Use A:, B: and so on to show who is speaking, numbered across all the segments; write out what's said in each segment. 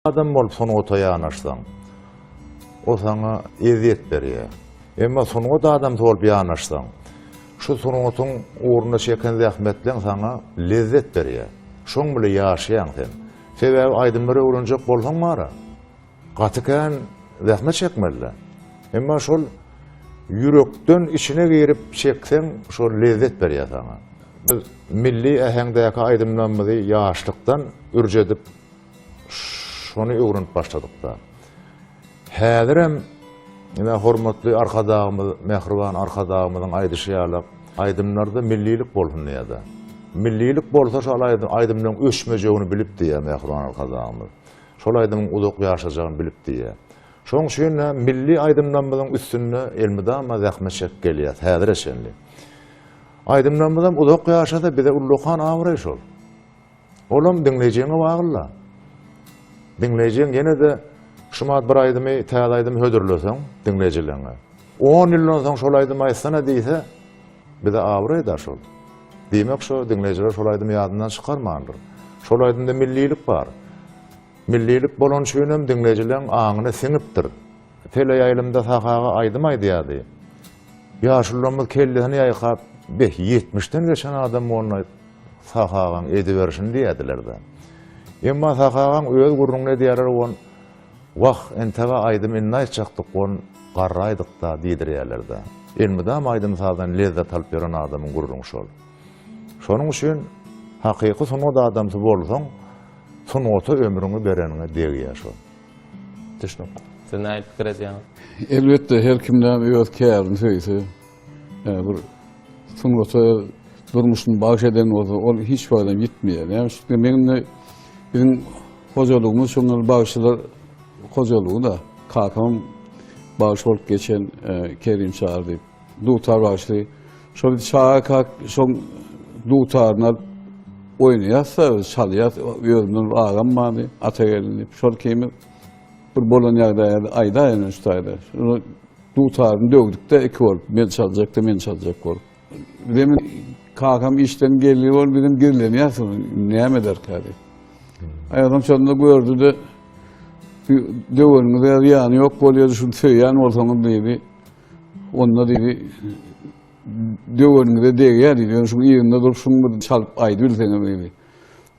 A: Adam bolup sungata ýanaşsaň, o saňa ezýet berýär. Emma sungat adamsy bolup ýanaşsaň, şu sungatyň ugrunda çeken zähmetleň saňa lezzet berýär. Şoň bile ýaşaýaň sen. Sebäbi aýdymlary öwrenjek bolsaň bara, gaty kän zähmet çekmeli-dä. Emma şol ýürekden içine girip çekseň, şol lezzet berýär saňa. Biz milli äheňdäki aýdymlarymyzy ýaşlykdan ürç edip, Şony öwrenip başladyk-da. Häzirem ine hormatly Arkadagymyz, mähriban Arkadagymyzyň aýdyşy ýaly, aýdymlarda millilik bolsun diýýär-de. Millilik bolsa şol aýdymlaryň öçmejegini bilip diýýär mähriban Arkadagymyz. Şol aýdymyň uzak ýaşajagyny bilip diýýär. Şonuň üçin-de milli aýdymlarymyzyň üstünde elmydama zähmet çekip gelýäs häzire çenli. Aýdymlarymyzam uzak ýaşasa bize ullakan abraý şol. Olam diňleýjiňe bagly-da. Diňleýjiň ýene-de şumat bir aýdymy, täze aýdym hödürleseň diňleýjileňe. On ýyldan soň şol aýdymy aýtsana diýse, bize abraý-da şol. Diýmek şo diňleýjiler şol aýdymy ýadyndan çykarmandyr. Şol aýdymda millilik bar. Millilik bolany üçinem diňleýjileň aňyna siňipdir. Teleýaýlymda Sahy aga aýdym aýdýardy. Ýaşulularymyz kellesini ýaýkap, Beh, ýetmişden geçen adam bolnaý Sahy agaň ediberişini diýerdiler-de. Emma Sahy agaň öz gürrüňini edýärler on, Wah, enteg-ä aýdym indi aýtjakdyk on, garraýdyk-da diýdirýärler-de. Elmydama aýdym-sazdan lezzet alyp ýören adamyň gürrüňi şol. Şonuň üçin hakyky sungat adamsy bolsaň, sungata ömrüňi bereniňe degýär şol.
B: Düşnükli. Siz nähili pikir edýäňiz?
C: Elbetde, her kimdem öz kärini söýse, bir sungata durmuşyny bagyş eden bolsa, ol hiç wagtam ýitmeýär. Näme üçin? Meň indi biziň hojalygymyz şoňa bagşylar hojalygy-da. Kakam bagşy bolup geçen Kerim Çary diýip, dutar bagşysy. Şol biz çagakak şoň dutaryny alyp oýnaýas-da, çalýas. Özümden bir agam bardy, Atageldi diýip. Şol ikimiz bir bolan ýagdaýy aýdaýyn şu taýda. Şony dutaryny döwdük-de iki bolup, men çaljak-da, men çaljak bolup. Bizem kakam işden geldi bolup bizem gizlenýäs, näme ederkä diýip. Aýazam şonda gördü-de, döweniňize zyýany ýok bolýar, şuny söýýän bolsaňyz diýdi. Onda diýdi, döweniňize degýär diýdi. Ýöne şuň yzynda durup şuň bir çalyp aýdybilseňiz diýdi.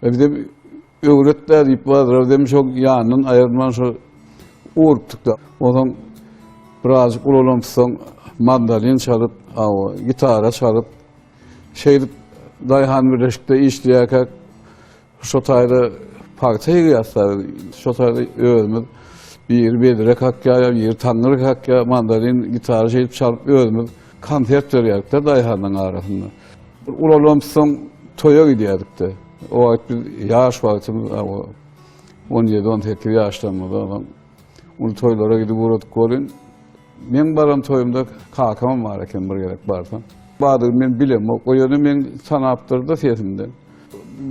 C: E bizem öwret-dä diýip bardylar. Bizem şo ýanyndan aýyrman şo urupdyk-da. Onsoň birazjyk ulalansoň mandolin çalyp, awa, gitara çalyp, şeýdip daýhan birleşikde işleýärkäk Şo taýda pagta ýygýas-da, şo taýda özümiz biri bedre kakýar, biri taňňyr kakýar, mandolin, gitara şeýdip çalyp özümiz konsert berýärdik-de daýhanlaryň arasynda. Bir ulalansoň toýa gidýärdik-de. O wagt biz ýaş wagtymyz, 17, 18 ýaşlarymyzda onsoň uly toýlara gidip ugradyk welin, Meň baran toýumda kakamam bar eken bir gezek barsam. Bardygyny men bilemok. O ýöne meň tanapdyr-da sesimden.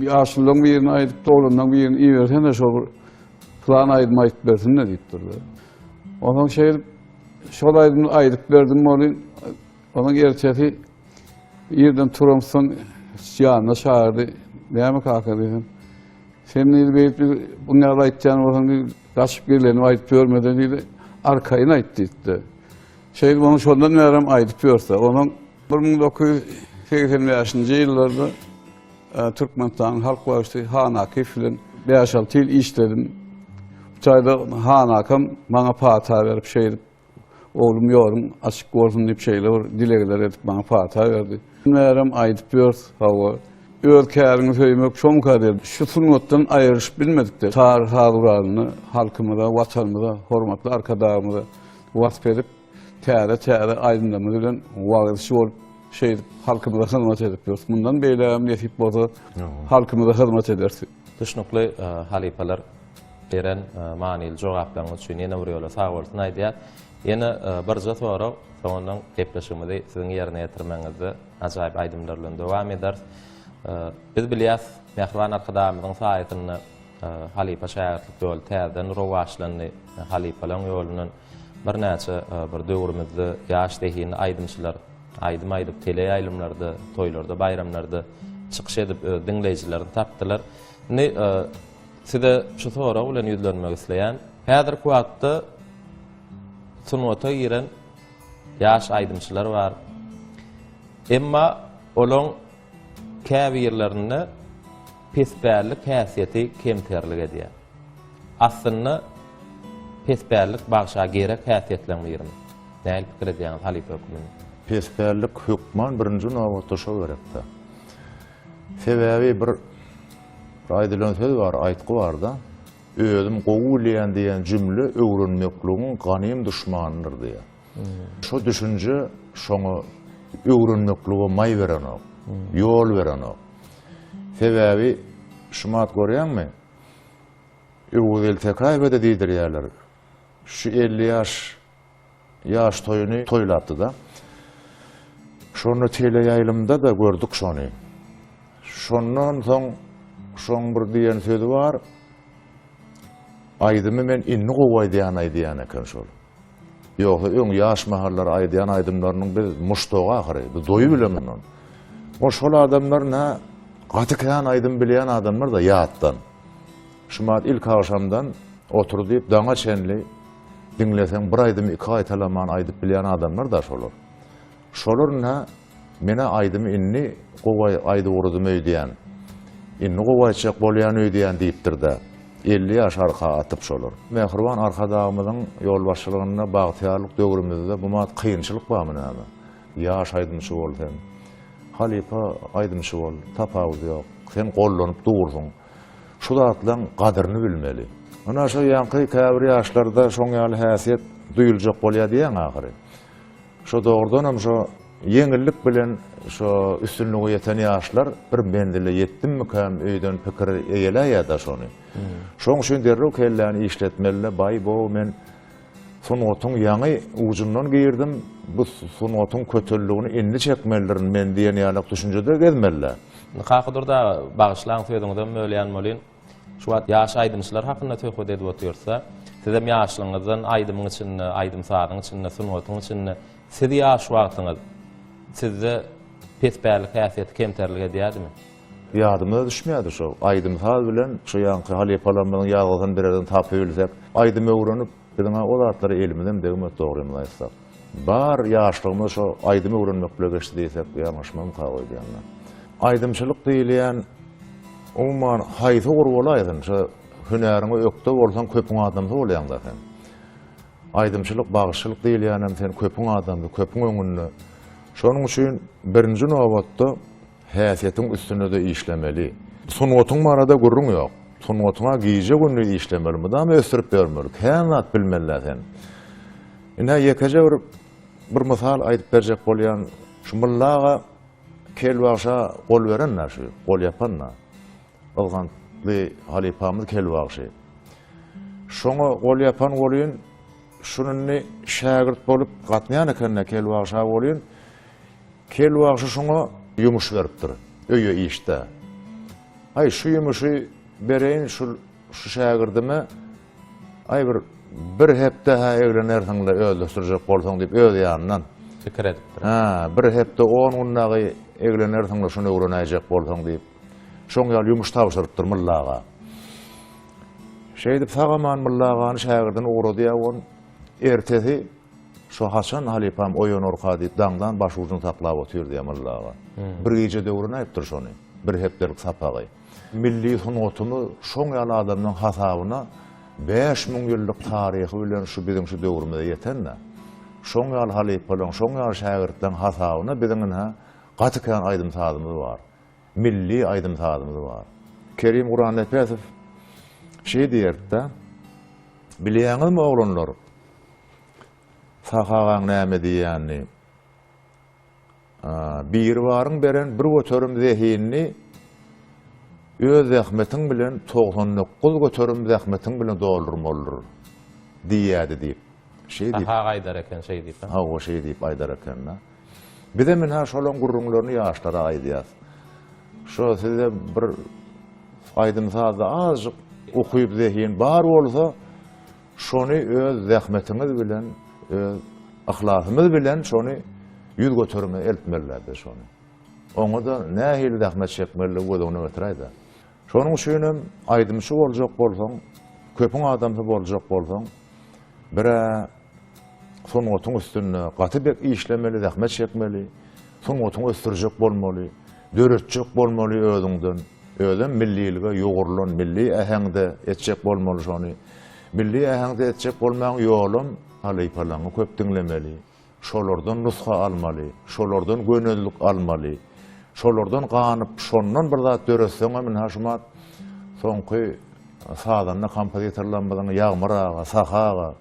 C: Ýaşulularyň birini aýdypdy, oglanlaryň birini ibersene şol bir pylan aýdymy aýdyp bersin-de diýipdir-de. Onsoň şeýdip şol aýdymy aýdyp berdim welin, onuň ertesi irden turamsoň ýanyna çagyrdy. Näme kaka diýsem, Sen diýdi, beýdip bir bu ýaly aýtýan bolsaň diýdi, gaçyp gizlenip aýdyp ýörme-de diýdi, arkaýyn aýt diýdi. Şeýdip onuň şondan bärem aýdyp ýörse, onuň 1985-nji ýyllarda e, Türkmenistanyň halk bagşysy Han Akyf bilen 5-6 ýyl işledim. Bu taýda Han akam maňa pata berip şeýdip Oglum ýoluň açyk bolsun diýip şeýle bir dilegler edip maňa pata berdi. Bärem aýdyp ýörüs, hawa. Öz käriňi söýmek şoňka diýip, şu sungatdan aýryşyp bilmedik-de. Tar saz guralyny halkymyza, Watanymyza, hormatly Arkadagymyza wasp edip, täze-täze aýdymlarymyz bilen wagyzçy bolup, şeýdip halkymyza hyzmat edip ýörüs. Mundan beýlägem nesip bolsa halkymyza hyzmat ederis.
B: Düşnükli halypalar. Beren manyly jogaplaryňyz üçin ýene bir ýola sag bolsun aýdýas. Ýene birje sorag, soňundan gepleşigimizi siziň ýerine ýetirmegiňizde ajaýyp aýdymlar bilen dowam ederis. Biz bilýäs, Mähriban Arkadagymyzyň saýasynda halypa şägirtlik ýoly täzeden rowaçlandy. Halypalaryň ýolundan birnäçe bir döwrümizde ýaş zehinli aýdymçylar aýdym aýdyp, teleýaýlymlarda, toýlarda, baýramlarda çykyş edip, öz diňleýjilerini tapdylar. Indi. Size şu sorag bilen ýüzlenmek isleýän. Häzirki wagtda sungata giren ýaş aýdymçylar bar. Emma olaň käbirlerinde pespällik häsiýeti kemterlik edýär. Aslynda pespällik bagşa gerek häsiýetleň birimi? Nähili pikir edýäňiz halypa hökmünde?
A: Pespällik hökman birinji nobatda şo gerekdä. Sebäbi bir bir aýdylan söz bar, aýtgy bar-da, Özüm gowy bilýän diýen jümle öwrenmekligiň ganym duşmanydyr diýýär. Şo düşünje şoňa öwrenmeklige maý berenok, ýol berenok. Sebäbi şumat görýäňmi, Öwezgeldi Tekäýewe-de diýdirýärler, şu 50 ýaş Ýaş toýuny toýlapdy-da. Şonda teleýaýlymda-da gördük şony. Şondan soň şoň bir diýen sözi bar, Aýdymy men indi gowy aýdýan aýdýan eken şol. Ýogsa öň ýaş mahallary aýdýan aýdymlarynyň biz muşdagy ahyry, biz doýup bilen mundan. O şol adamlar nä gaty kän aýdym bilýän adamlar-da ýatdan. Şumat ilki agşamdan otur diýip daňa çenli Diňleseň bir aýdymy iki gaýtalaman aýdyp bilýän adamlar-da şolar. Şolar ynha menä aýdymy indi gowy aýdyp ugradym öýdýän. Indi gowy aýtjak bolýan öýdýän diýipdir-dä. 50 ýaş arka atyp şolar. Mähriban Arkadagymyzyň ýolbaşçylygynda bagtyýarlyk döwrümizde bu mat kynçylyk barmy näme? Ýaş aýdymçy bol sen. Halypa aýdymçy bol, tapawudy ýok. Sen gollanyp dursuň. Şu zatlaň gadyryny bilmeli. Ynha şo ýaňky käbir ýaşlarda şoň ýaly häsiýet duýuljak bolýa diýýäň ahyry. Şo dogrudanam şo ýeňillik bilen şo üstünlige ýeten ýaşlar bir menzile ýetdimmikäm öýden pikir eýeläýýä-de şony. Şoň üçin derrew kelläni işletmeli-de baý-bow men sungatyň ýaňy ujundan girdim, bu sungatyň kötelligini indi çekmelidirin men diýen ýalak düşünjede gezmeli-dä.
B: Kakadurdy aga, bagyşlaň sözüňizem bölýän bolýyn. Şu wagt ýaş aýdymçylar hakynda söhbet edip otyrys-da. Sizem ýaşlygyňyzdan aýdymyň içinde, aýdym-sazyň içinde, sungatyň içinde. Siz ýaş wagtyňyz sizde pespällik häsiýeti kemterlik edýärdimi?
A: Ýadyma-da düşmeýärdi şo aýdym-saz bilen şo ýaňky halypalarymyzyň ýazgysyny birerden tapybilsek, aýdym öwrenip, biziň-ä o zatlara elimizem degmedi dogrymyzy aýtsak. Bar ýaşlygymyz şo aýdym öwrenmek bile geçdi diýsek ýalňyşmazmyka öýdýän men. Aýdymçylyk diýilýän umuman haýsy ugur bolaýsyn, şo hünäriňe ökde bolsaň köpüň adamsy bolýaň-da sen. Aýdymçylyk, bagşyçylyk diýilýänem sen köpüň adamsy, köpüň öňünde. Şonuň üçin birinji nobatda Häsiýetiň üstünde-de işlemeli. Sungatyň barada gürrüň ýok. Sungatyňa gije-gündiz işlemeli, mydama ösdürip ýörmeli. Kän zat bilmeli-dä sen. Ine, ýekeje bir bir mysal aýdyp berjek bolýan. Şu Mylla aga Kel bagşa gol beren-dä şu, gol ýapan-da. Yzgantly halypamyz Kel bagşy. Şoňa gol ýapan welin, şuny indi şägirt bolup gatnaýan eken-dä Kel bagşa welin, Kel bagşy şoňa ýumuş beripdir, öýe işde. Aý, şu ýumuşy bereýin şul şu şägirdime, aý bir bir hepde-hä eglenersiň-le özleşdirjek bolsaň diýip öz ýanyndan.
B: Pikir edipdir.
A: Hä, bir hepde on gün dagy eglenersiň-le şuny öwrenäýjek bolsaň diýip, şoň ýaly ýumuş tabşyrypdyr Mylla aga. Şeýdip sag-aman Mylla agany şägirdini ugradýar on. Ertesi Şo haçan halypam oýanarka diýip daňdan baş ujuny saklap otyr diýýär Mylla aga. Bir gije döwrenäýipdir şony, bir hepdelik sapagy. Milli sungatymyz şoň ýaly adamlaň hasabyna 5000 ýyllyk taryhy bilen şu biziň şu döwrümize ýeten-de. Şoň ýaly halypalaň, şoň ýaly şägirtleň hasabyna biziň ynha gaty kän aýdym-sazymyz bar. Milli aýdym-sazymyz bar. Kerim Gurbannepesow şeý diýerdi-de, Bilýäňizmi oglanlar, Sahy agaň näme diýýänini? Biribaryň beren 1% zehinini öz zähmetiň bilen 99% zähmetiň bilen doldurmalydyr diýýärdi diýip.
B: Şeý diýip. Sahy aga aýdar eken şeý diýip.
A: Hawa, şeý diýip aýdar eken-de. Bizem ynha şolaň gürrüňlerini ýaşlara aýdýas. Şo sizde bir aýdym-sazda azajyk ukyp, zehin bar bolsa, şony öz zähmetiňiz bilen, öz yhlasymyz bilen şony ýüz göterime eltmeliler biz şony. Oňa-da nähili zähmet çekmelidigi göz öňüne getiräý-de. Şonuň üçinem aýdymçy boljak bolsaň, köpüň adamsy boljak bolsaň, bir-ä sungatyň üstünde gaty bek işlemeli, zähmet çekmeli, sungatyňy ösdürjek bolmaly, döretjek bolmaly özüňden. Özem millilige ýugrulan, milli äheňde etjek bolmaly şony. Milli äheňde etjek bolmagyň ýolam halypalaňy köp diňlemeli. Şolardan nusga almaly, şolardan gönezlik almaly. Şolardan ganyp, şondan bir zat döretseňem, ynha şumat soňky sazanda kompozitorlarymyzyň Ýagmyr aga, Sahy aga,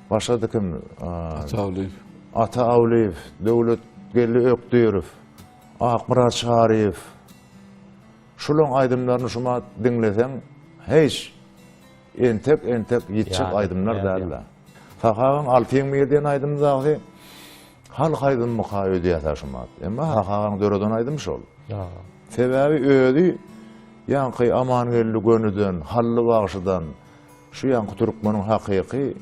A: başga-da kim?
C: Ata Awlyýew.
A: Ata Awlyýew, Döwletgeldi Ökdirow, Akmyrat Çaryýew. Şulaň aýdymlaryny şumat diňleseň, hiç entek-entek ýitjek aýdymlar däl-de. Sahagyň Altyň biri diýen aýdymy dagy halk aýdymmyka öýdýäs-ä şumat. Emma Sahagyň döreden aýdymy şol. Sebäbi özi ýaňky Amangeldi Gönüden, Hally bagşydan, şu ýaňky türkmeniň hakyky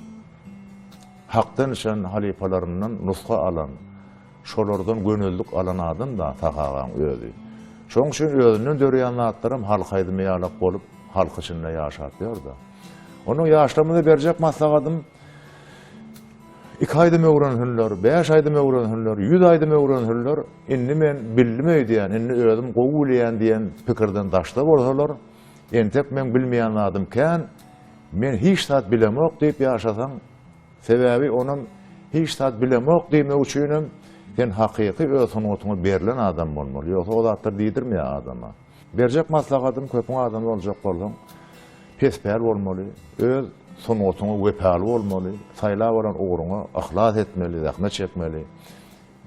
A: hakdan içen halypalaryndan nusga alan, şolardan gönezlik alan adam-da Sahagaň özi. Şonuň üçin özünden döreýän zatlaram halk aýdymy ýalak bolup, halk içinde ýaşap ýör-de. Onuň ýaşlarymyza berjek maslahatym, iki aýdym öwrensinler, bäş aýdym öwrensinler, ýüz aýdym öwrensinler, indi men bildim öýdýän, indi özüm gowy bilýän diýen pikirden daşda bolsalar, entek meň bilmeýän zadym kän, men hiç zat bilemok diýip ýaşasaň, sebäbi onam hiç zat bilemok diýmek üçinem sen hakyky öz sungatyňa berlen adam bolmaly, ýogsa o zatlar diýdirmeýär adama. Berjek maslahatym köpüň adamy boljak bolsaň pespäl bolmaly, öz sungatyňa wepaly bolmaly, saýlap alan ugruňa yhlas etmeli, zähmet çekmeli.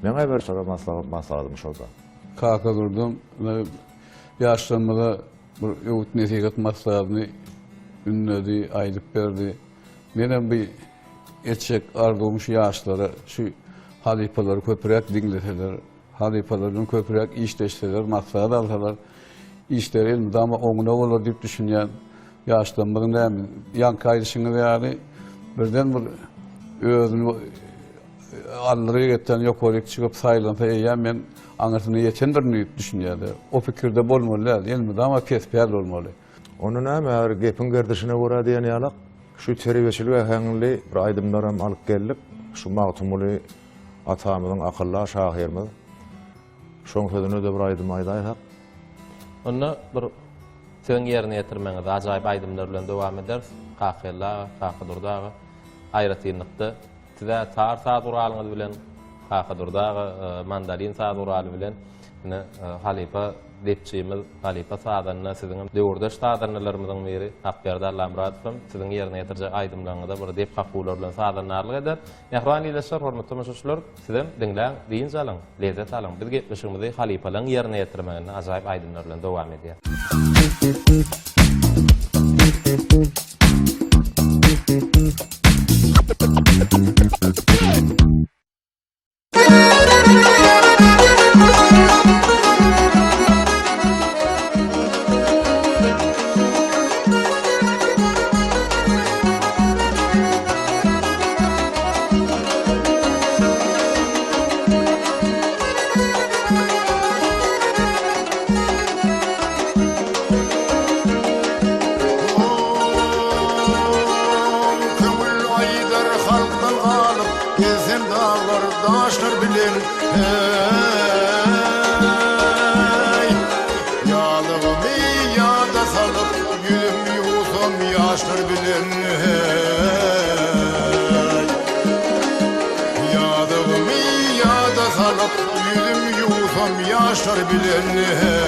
A: Meňä berjek maslahatym şol-da.
C: Kakadurdam ýaşlarymyza bir öwüt-nesihat maslahatyny ündedi, aýdyp berdi. Menem bu etjek arzuwym şu ýaşlara şu halypalary köpräk diňleseler, Halypalar bilen köpräk işleşseler, maslahat alsalar, işleri elmydama oňuna bolar diýip düşünýän. Ýaşlarymyzyň näme, ýaňky aýdyşyňyz ýaly, birden bir özüni aldyryp etden ýokaryk çykyp saýlansa eýýäm men aňyrsyna ýetendirin diýip düşünýär-de. O pikirde bolmaly däl, elmydama pespäl bolmaly.
A: Onda näme, häzir gepiň gerdişine görä diýen ýalak, şu terbiýeçilik äheňli bir aýdymlaram alyp geldik. Şu Magtymguly atamyzyň akyldar şahyrymyz. Şoň sözüne-de bir aýdym aýdaýsak.
B: Onda bir siziň ýerine ýetirmegiňiz ajaýyp aýdymlar bilen dowam ederis. Kakageldi aga, Kakadurdy aga aýratynlykda siz-ä tar saz guralyňyz bilen, Kakadurdy aga mandolin saz guraly bilen ine halypa depçimiz, halypa sazanda siziňem döwürdeş sazandalarymyzyň biri Hakberdi Allamyradow hem siziň ýerine ýetirjek aýdymlaryňyza bir dep kakuwlar bilen sazandarlyk eder. Mähriban ildeşler, hormatly tomaşaçylar, sizem diňläň, dynç alyň, lezzet alyň. Biz gepleşigimizi halypalaryň ýerine ýetirmeginde ajaýyp aýdymlar bilen dowam edýäs.
D: Köňül aýdar halkdan galyp, Gezsem daglar, daşlar bilen, heý. Ýalygymy ýada salyp, ýüzüm ýuwsam ýaşlar bilen, heý. Ýalygymy ýada salyp, ýüzüm ýuwsam ýaşlar bilen, heý.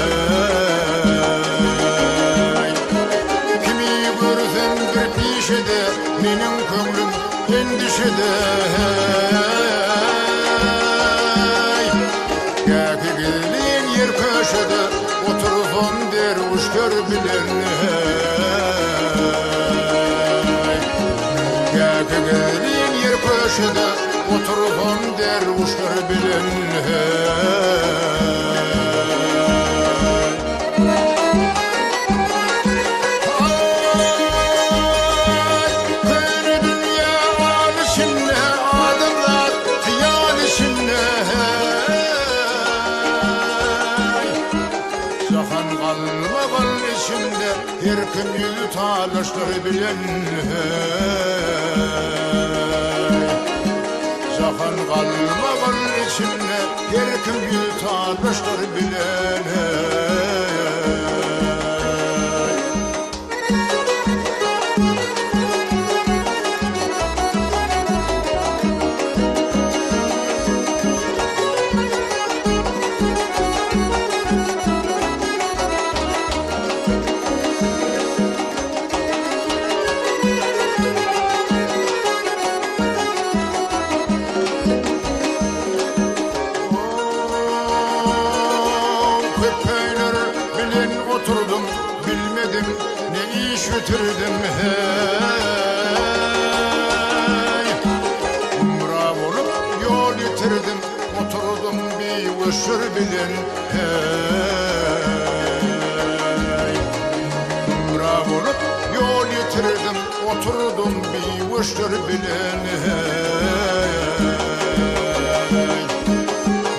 D: Kimi görsem bir pişede, meniň köňlüm endişede, heý. Käki gizlin ýer köşede, otursam derwüşler bilen, heý. Käki gizlin ýer köşede, otursam derwüşler bilen, heý. Köne dünýä al içinde, adamzat hyýal içinde, heý. Jahan galmagal içinde. talaşdyr bilen hey. Jahan galmagal içinde her kim ýüz talaşdyr bilen hey. Köpeýler bilen oturdym, bilmedim ne iş bitirdim hey. Gümra bolup ýol ýitirdim, oturdym biweşir bilen hey. Gümra bolup ýol ýitirdim, oturdym biweşir bilen hey.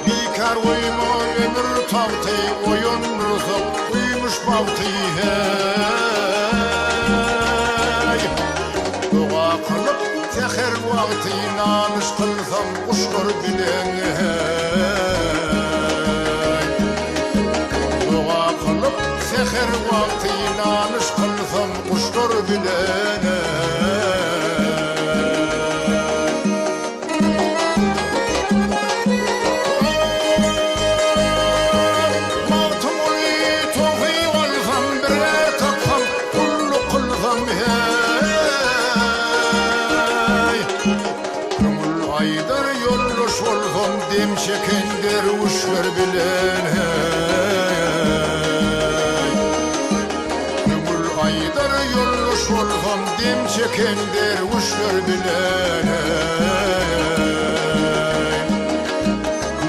D: Bikar goýma ömür tagty, oýanyrsak guýmuş bagty hey. Doga kylyp säher wagty, nalyş kylsam guşlar bilen hey. Doga kylyp säher wagty, nalyş kylsam guşlar bilen hey. Magtymguly towfyk alsam, bir är tapsam, gulluk kylsam, heý. Köňül aýdar ýoldaş bolsam, dem çeken derwüşler bilen, heý. Köňül aýdar ýoldaş bolsam, dem çeken derwüşler bilen, heý.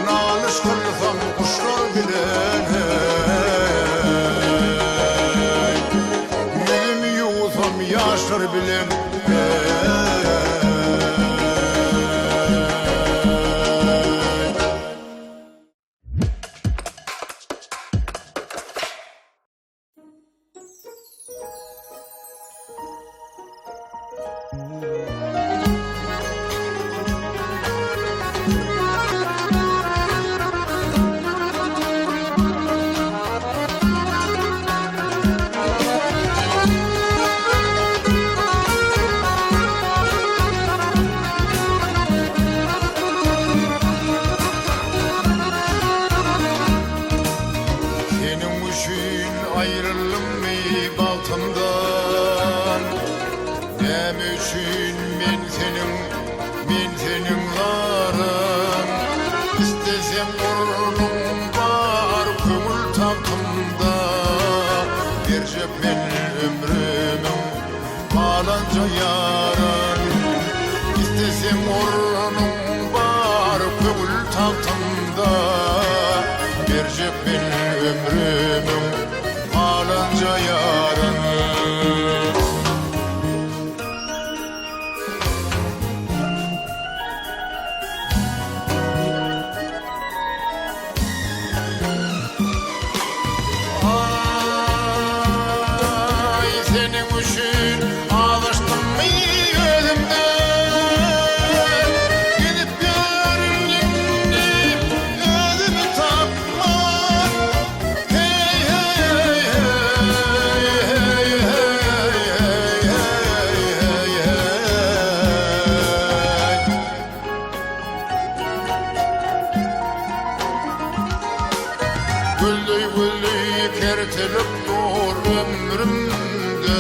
D: Nalyş kylsam guşlar bilen, heý. Ýüzümi ýuwsam ýaşlar bilen, heý. Seniň üçin aýryldymmy bagtymdan? Näme üçin men seniň, men seniň zaryň? Isleseň ornuň bar köňül tagtymda, Berjek men ömrümiň galanja ýaryn. Isleseň ornuň bar köňül tagtymda, Berjek men ömrümiň galanja ýaryn. Aý, seniň üçin azaşdymmy özümden? Gezip ýörün indi özümi tapman. Heý, heý, heý, heý, heý, heý, heý, heý, heý. Gülli-gülli kertilip dur ömrümden,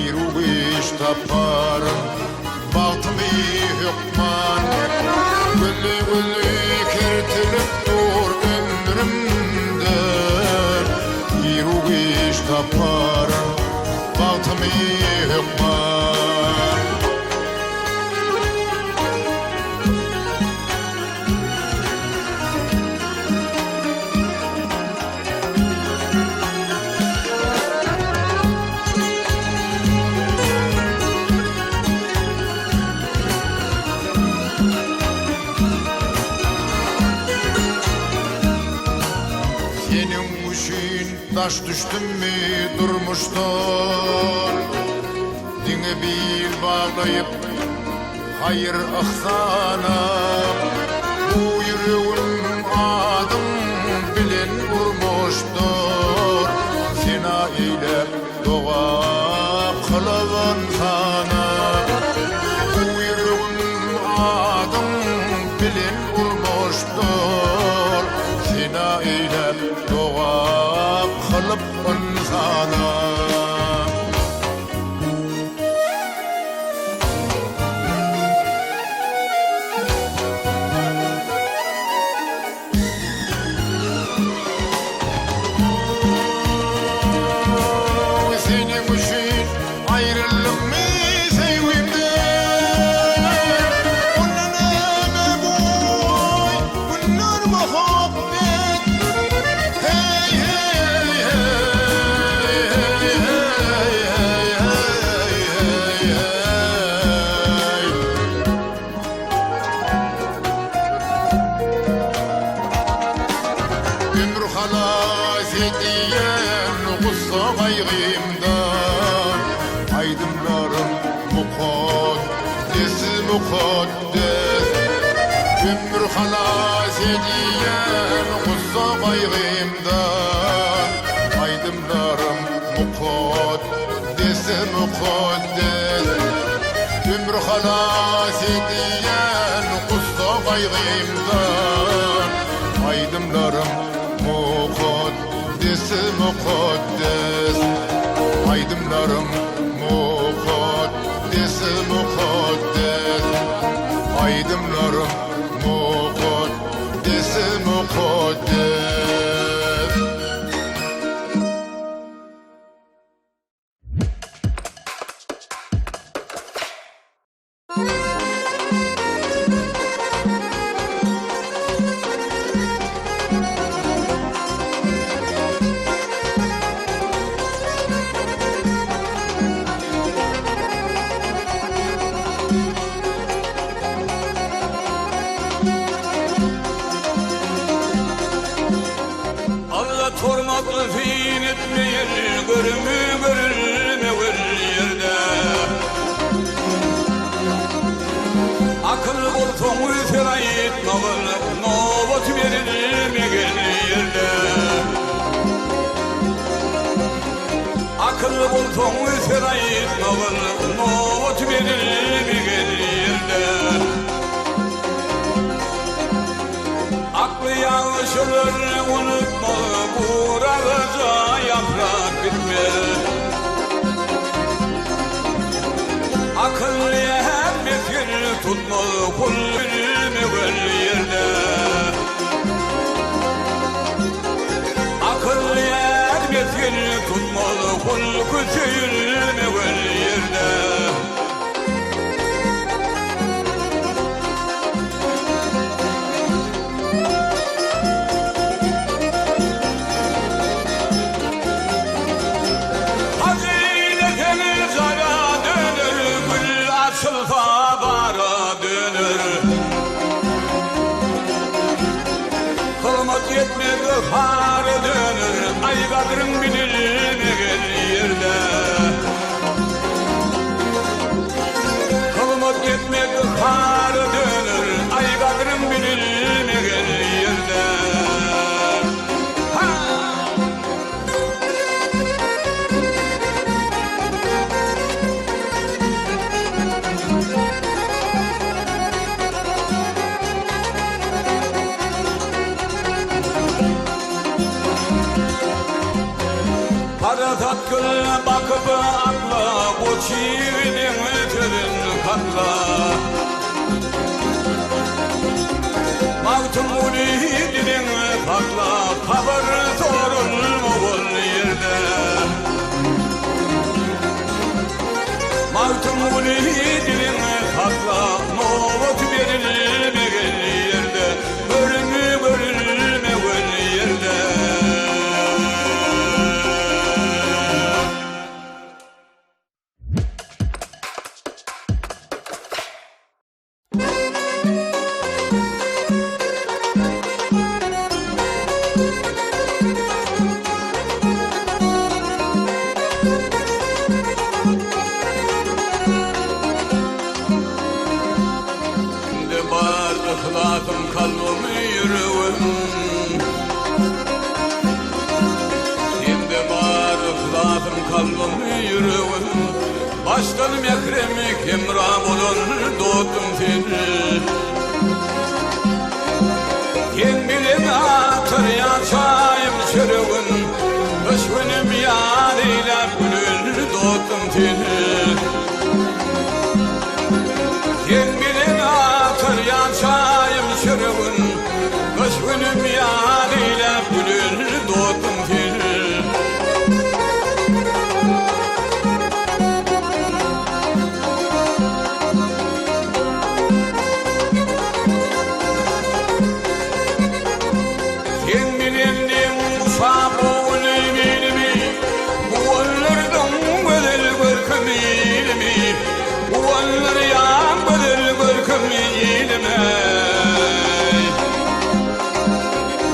D: Iru-giç taparyn bagtymy hökman. Gülli-gülli kertilip dur ömrümden, Iru-giç taparyn bagtymy hökman. Seniň üçin. Daş düşdümmi durmuşdan Diňe bil baglaýyp haýyr-yhsana Bu ýüregim adyň bilen urmuşdyr Sena eýläp doga kylyp ynsana Bu ýüregim adyň bilen urmuşdyr Sena eýläp doga kylyp ynsana. Seniň üçin aýryldymmy söýgimden? Onda näme bu aý, günler muhabbet? Heý, heý, heý, heý, heý, heý, heý, heý. Ömür halas edýän gussa gaýgymdan Aýdymlarym mukaddes mukaddes Ömür halas edýän gussa gaýgymdan Aýdymlarym mukaddes mukaddes Ömür halas edýän gussa gaýgymdan Aýdymlarym mukaddes mukaddes Aýdymlarym mukaddes mukaddes Aýdymlarym mukaddes mukaddes.
E: Alla tormakly syn etmeýin, görümi görülmegin ýerde. Akyl bolsaň sen aýtmagyn, nobat berilmegen ýerde. Akyl bolsaň sen aýtmagyn, nobat berilmegen ýerde. Akly ýagşylar unutma, guragaja ýaprak bitmez. Akylly hemmesini tutmaz, kul bilmegen ýerde. Akylly hemmesini tutmaz, kul köýülmegen ýerde. Hazine seni jara döner, gül açylsa bara döner. Hyzmat etmek hara döner, aý gadryň bilmegen ýerde. Hyzmat etmek hara döner, aý gadryň bilmegen ýerde. Ha! Parasat gül bakyp akla, goç ýigidiň sözün sakla. Magtymguly diliň sakla, sabyr sorulma ol ýerde. Magtymguly diliň sakla, nobat berilmegen ýerde, görümi görülmegen ýerde. Dostdan mährem hemra bolan dostum sen. Sen bilen atyrýan çaýym çöregim, Gyş günüm ýaz eýläp gülen dostum sen. Sen bilen atyrýan çaýym çöregim, Gyş günüm ýaz eýläp gülen dostum sen. Sen bilendiň guşap ogly bilimi, Guwandyrdyň gözel görküm ilimi, Guwandyrýaň gözel görküm ilimi.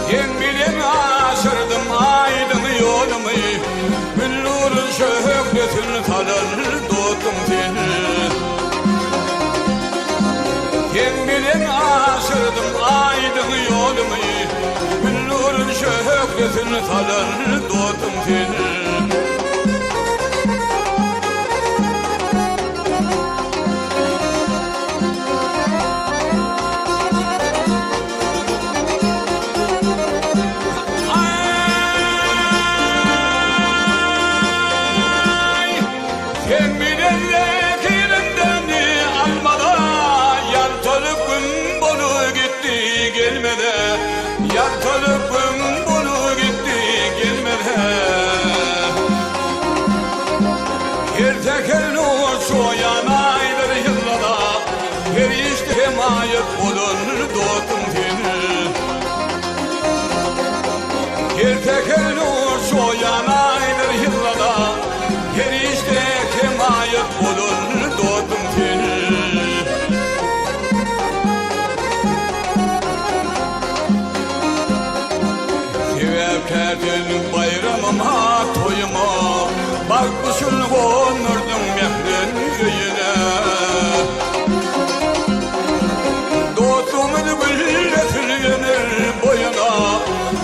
E: Sen bilen aşyrdym aýdyň ýolumy, Gün nurun şöhlesin salan dostum sen. Sen bilen aşyrdym aýdyň ýolumy, Gün nurun şöhlesin salan dostum sen. Aý, sen bilen zehirimden almada, Ýaltalyp gün bolu gitdi gelmede, Ýaltalyp gün bolu gitdi gelmede. Her tekel nur çoýan aýdyr ýyllada, Her işde hemaýat bolan dostum sen. Her tekel nur çoýan aýdyr ýyllada, Her işde hemaýat bolan dostum sen. Sebäpkär sen baýramyma, toýuma, Bagt guşuny gondurdyň mährem öýüne. Dostlugymyz güllesin ömür boýuna,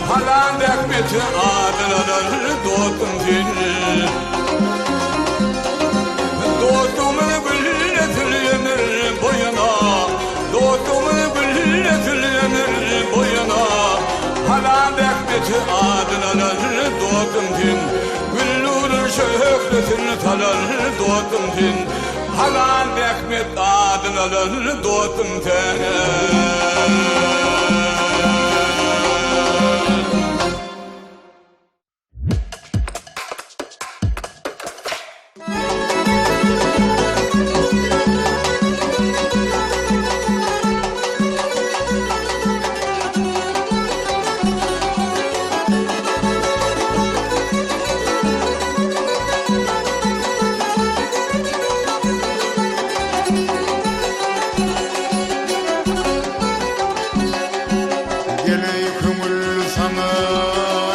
E: Halal zähmeti adyl alar dostum sen. Dostlugymyz güllesin ömür boýuna, Dostlugymyz güllesin ömür boýuna, Halal zähmeti adyl alar dostum sen. Gül nurun şöhlesin salar dostum sen. Halal zähmet adyl alar dostum sen.
D: Geleý köňül saňa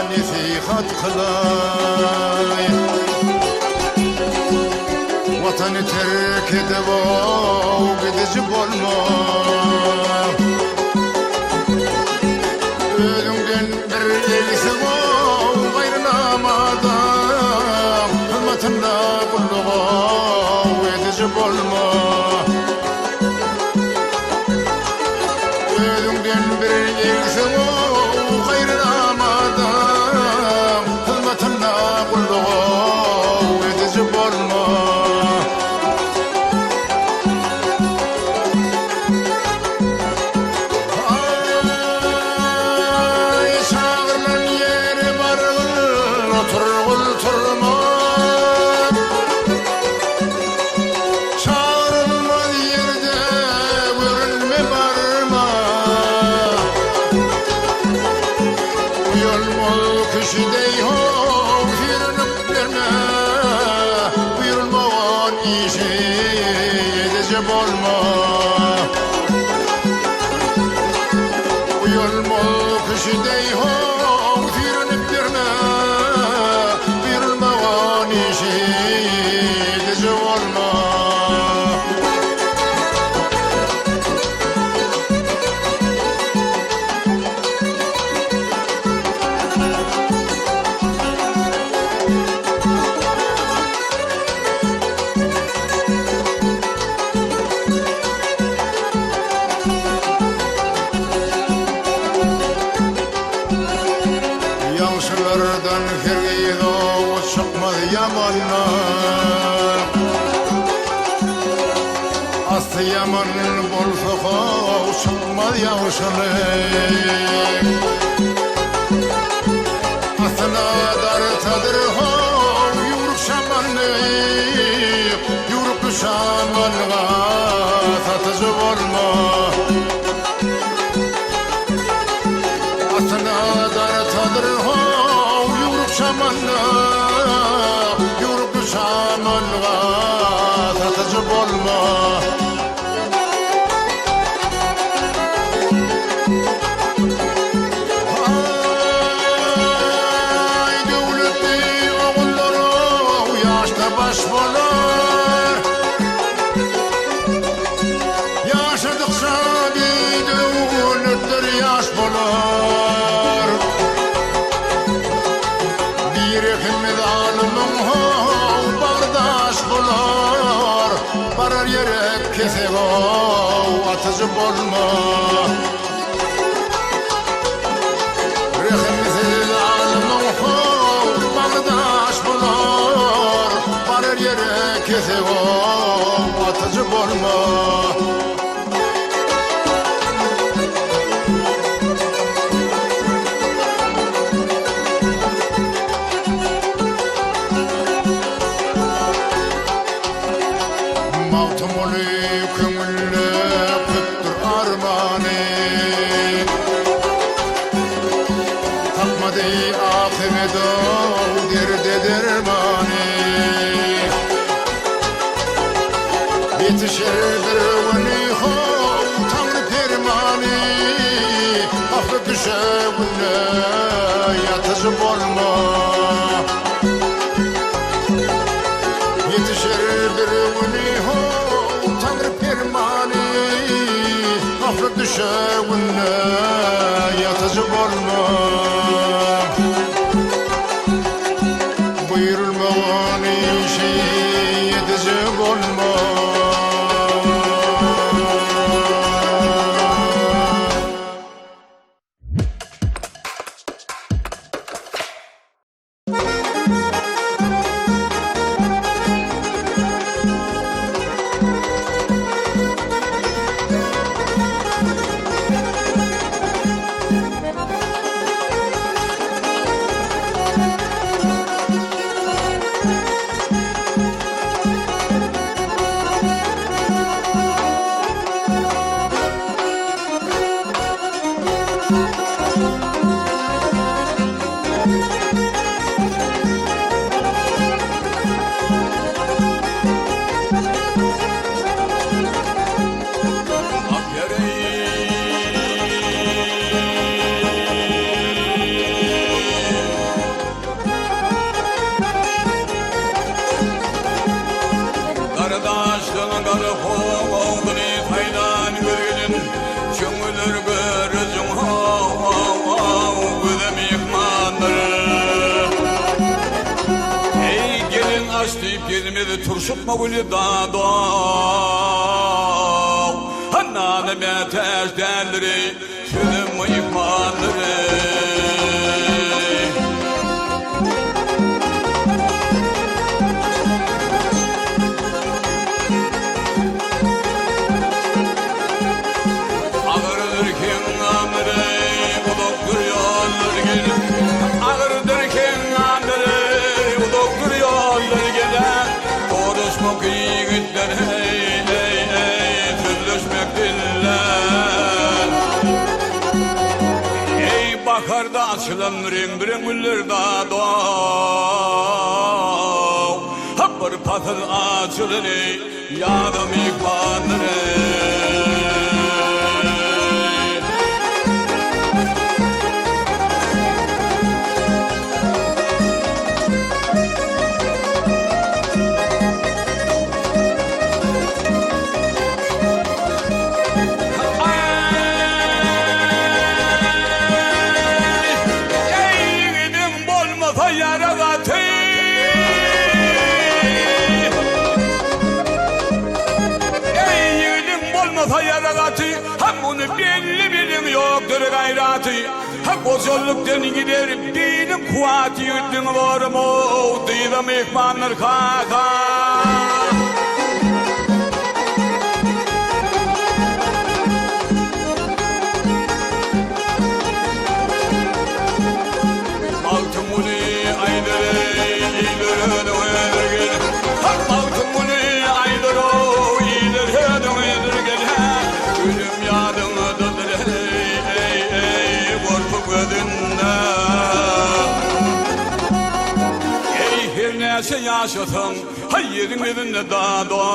D: nesihat kylaý. Watany terk edip ow gidiji bolma. Özüňden bir egsik ow gaýry namadan hyzmatynda gulluk ow ediji bolma. Özüňden bir egseň ow gaýry namadan Hyzmatynda gulluk ow ediji bolma. Aý, çagyrylan ýere bargyl, oturgyl turma. Çagyrylmaz ýerde görünme barma. Uýalmaz kişi deý how süýrenip berme. Buýrulmagan işi ediji bolma. Uýalmaz kişi deý how süýrenip berme. Buýrulmagan işi ediji bolma. Atasy ýaman bolsa how çykmaz ýagşylyk. Atyna dartadyr how ýüwrük şamanlyk, Ýüwrükli şamanlyga satyjy bolma. Atyna dartadyr how ýüwrük şamanlyk, Ýüwrükli şamanlyga satyjy bolma. Aý, döwletli ogullar-ow, ýaşda baş bolar. Ýaşadykça bidöwletler ýaş bolar. Birehimiz alymyň how bagdaş bolar. Barar ýere kesek-ow atyjy bolma. Rehimsiz alymyň how bagdaş bolar. Barar ýere kesek-ow atyjy bolma. Magtymguly köňülde köpdür armany. Tapmady akybet-ow derde dermany. Ýetişer bir güni how Taňry permany. Gaflat düşeginde ýatyjy bolma. Ýetişer bir güni how Taňry permany. Gaflat düşeginde ýatyjy bolma. Buýrulmagan işi ediji bolma. Gardaşlygyň gara howduny saýlan gözgelin, Çöňňeler görüjiň how-how-how göze myhmandyr. Eý, gelin aç diýip gelmez turşutma güli dado. Nana mätäç däldir eý, sözem myhmandyr eý. Agyrdyr kengandyr eý, uzakdyr ýollar gel. Agyrdyr kengandyr eý, uzakdyr ýollar gel. Goraşmak ýigitler heý, eý, eý, sözleşmek diller. Eý, baharda açylan reňbe-reň güller dado. Bir pasyl açylan eý, ýada myhmandyr eý. Eý, ýigidiň bolmasa ýara gaty. Eý, ýigidiň bolmasa ýara gaty, Ha muny belli biliň ýokdur gaýraty. Ha gojalykdan gider biliň kuwwaty ýigitligiň borum-ow, dyza myhmandyr kaka.
E: ýaşasaň, ha ýeriň ýüzünde dada.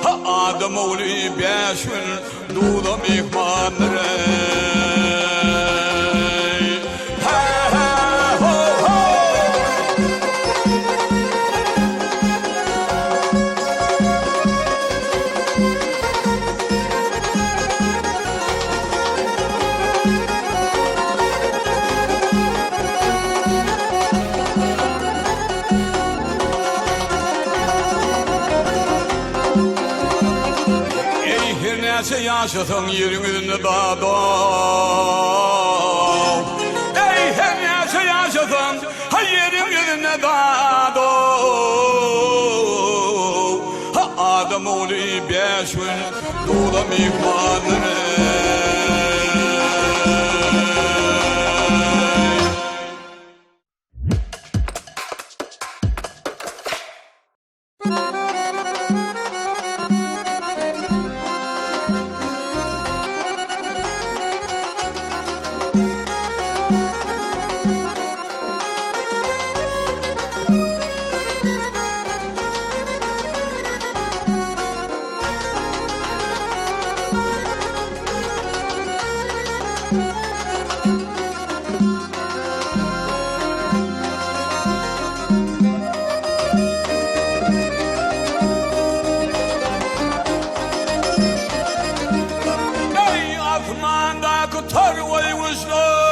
E: Ha adam ogly bäş gün duza myhmandyr eý. Hä hä ho ho. Eý, her näçe ýaşasaň ýeriň ýüzünde dada. Eý, her näçe ýaşasaň, ha ýeriň ýüzünde dada. Ha adam ogly bäş gün Duza myhmandyr eý. Ey asmandaky torgoý guşlar!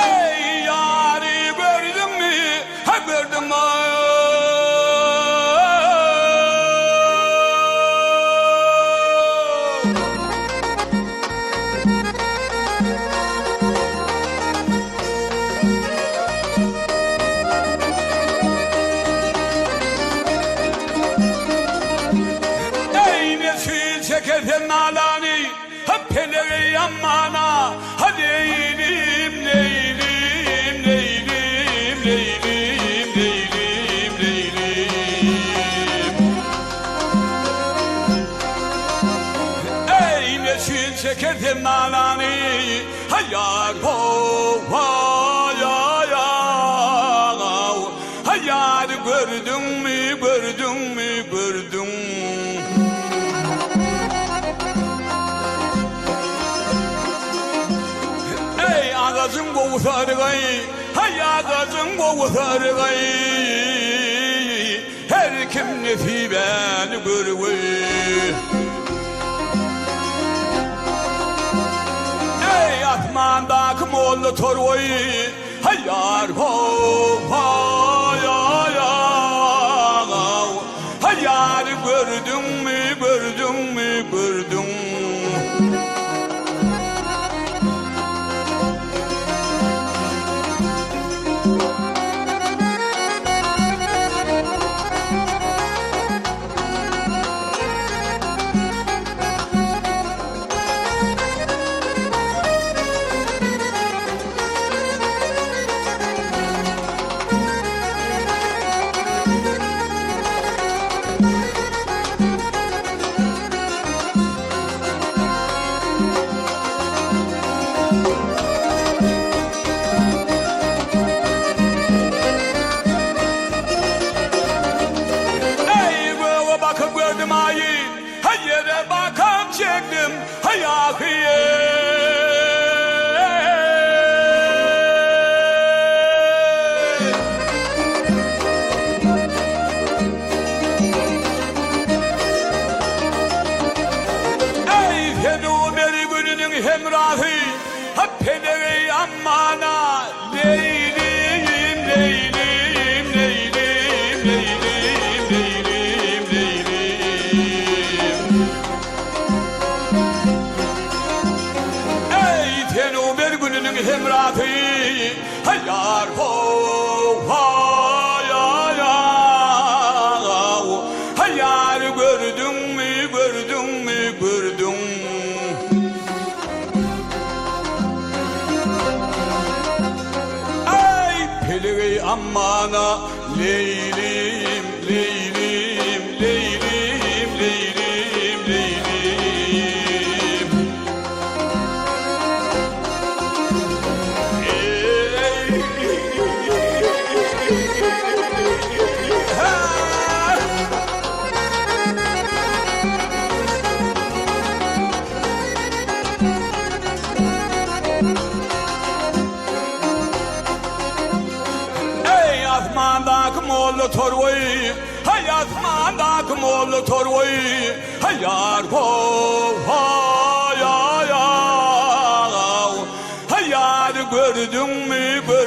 E: Eý, ýary gördüňmi, ha gördüňmi? Eý, neçün çeker sen nalany? Ha pelege ýammana, ha leýlim, leýlim, leýlim, leýlim, leýlim, leýlim. Eý, neçün çeker sen nalany, ha ýar ho, ha ýa ýa, ha ýary gördüňmi, gördüňmi, gördüň. Eý, agajyň gowy sarygaý, haý, agajyň gowy sarygaý, Her kim nesibäni görgüý. Eý, asmandaky molla torgaý, haý, ýar, how, haý, aý, aw, Haý, ýary gördüňmi, gördüňmi, gördüň. Eý, göge bakyp gördüm aýy, Haý, ýere bakam çekdim, haý, ahy-eý. Eý, sen-u meri gününiň hemrahy, Ha, pelek-eý, ammana, Leýlim, leýlim, leýlim, leýlim, leýlim, leýlim. Eý, sen-u meri gününiň hemrahy, Ha, ýar, how, haý, aý, aw, Ha, ýary gördüňmi, gördüňmi, gördüň. Eý, pelegi ammana, leýlim, leýlim, leýlim, leýlim, leýlim.
D: molla torbaýy, Haý asmandaky molla torbaýy, Haý ýar how haý aý aw. Haý ýary gördüňmi, gördüňmi?